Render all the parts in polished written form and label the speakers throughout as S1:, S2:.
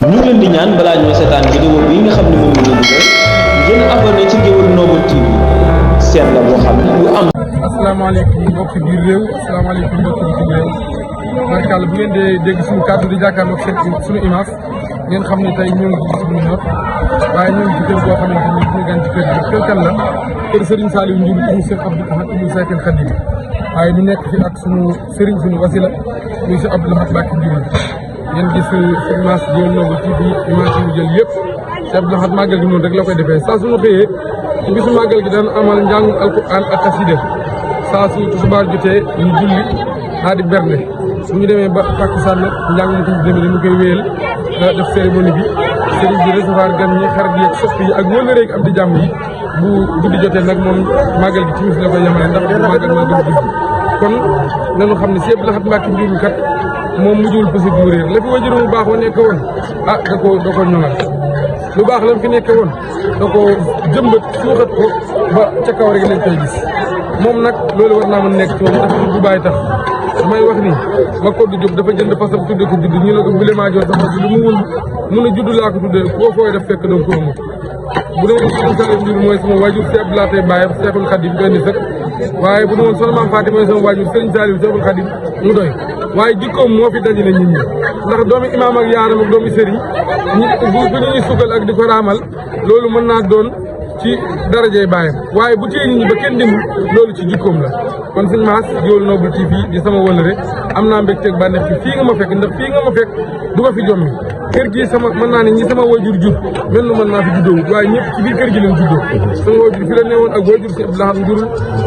S1: ñu ngi leen di ñaan balaa ñoo seetaan vidéo bi nga xam ne moom la ñu dugal ngeen abonné ci Géoul Noble TV seen la boo xam ne lu am.
S2: asalaamaaleykum mbokki biir réew asalaamaaleykum mbokki bitim réew barkàlla bu ngeen dee dégg suñu kàddu di jàkkaarloog seen suñu image ngeen xam ne tey ñoo ngi ci suñu ñor waaye ñoo ngi ci kër goo xamante ni suñu gan ci kër gi kër kan la kër Serigne Saliou Ndiour ibnu Cheikh Abdou Ahad ibnu Saykil Khadim waaye ñu nekk fi ak suñu Serigne suñu wasila muy Cheikh Abdou Ahad Mbacké Ndiour ngeen gis image Géoul Noble TV image yi mu jël yëpp Cheikh Abdou Ahad màggal gi noonu rek la koy defee saa suñu xëyee ci bisu màggal gi daan amal njàngu alquran ak xasida saa su tisbaar jotee ñu julli daa di bernde bu ñu demee ba takkusaan nag njàng mu tamit demee dañu koy wéyal def cérémonie bi sëriñ bi recevoir gan ñi xarit yi ak soppi yi ak wëllëre ak am di jàmm yi bu guddi jotee nag moom màggal gi timis la koy yemale ndax du màggal guddi kon nañu xam ne Cheikh Abdou Ahad Mbacké Ndiour kat moom mujjul possible bu réer la fi wajuru mu baax wa nekk woon da ko ñoŋal lu baax la fi nekke woon da ko jëmbat suuxat ko ba ca kaw rek lañ koy gis moom nag loolu war naa mën nekk ci moom ndax du bàyyi tax damay wax ni ma ko du jóg dafa jënd fasam tudde ko judd ñu ne ko bile maa jox sax lu mu mun a judd laa ko tudde foo fooy def fekk doon ko amul bu doon Serigne Saliou Ndiour mooy sama waajur Cheikh Abdou Lahad bàyyam Cheikhul Khadim doy ni sëkk waaye bu doon sama maam Faati mooy sama waajur Serigne Saliou Cheikhul Khadim mu doy waaye jikkoom moo fi dajale nit ñi ndax doomi imaam ak yaaram ak doomi sëriñ ñi bu ñuy sukkal ak di ko raamal loolu mën naa doon ci darajey bàyyam waaye bu téye nit ñi ba kenn demul loolu ci jikkoom la kon suñu maas Géoul Noble TV di sama wëllëre am naa mbégteeg bànneex ci fii nga ma fekk ndax fii nga ma fekk du ma fi jommi kër gi sama mën naa ne ñi sama wajur jur mel na mën naa fi juddoo waaye ñëpp ci biir kër gi leen juddoo sama wajur fi la newoon ak wajur si Abdou Lahad Ndiour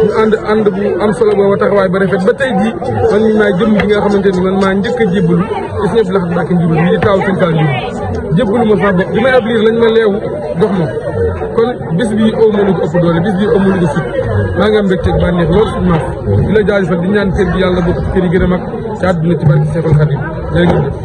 S2: ñu ànd bu am solo booba taxawaay ba rafet ba tey jii man ñu maay jëmm bi nga xamante ni man maa njëkk a jébbalu ci si Abdou Lahad Mbacké Ndiour bii di taaw Serigne Saliou Ndiour jébbalu ma sax bopp bi may ab liir lañ ma leewu jox ma kon bis bii aw ma lu ko ëpp doole bis bii aw ma lu ko sut maa ngi am mbégteeg bànneex loolu suñu maas di la jaajëfal di ñaan kër gi yàlla bokk ci kër yi gën a mag ci àdduna ci barke Cheikhul Khadim jërë ngeen jëf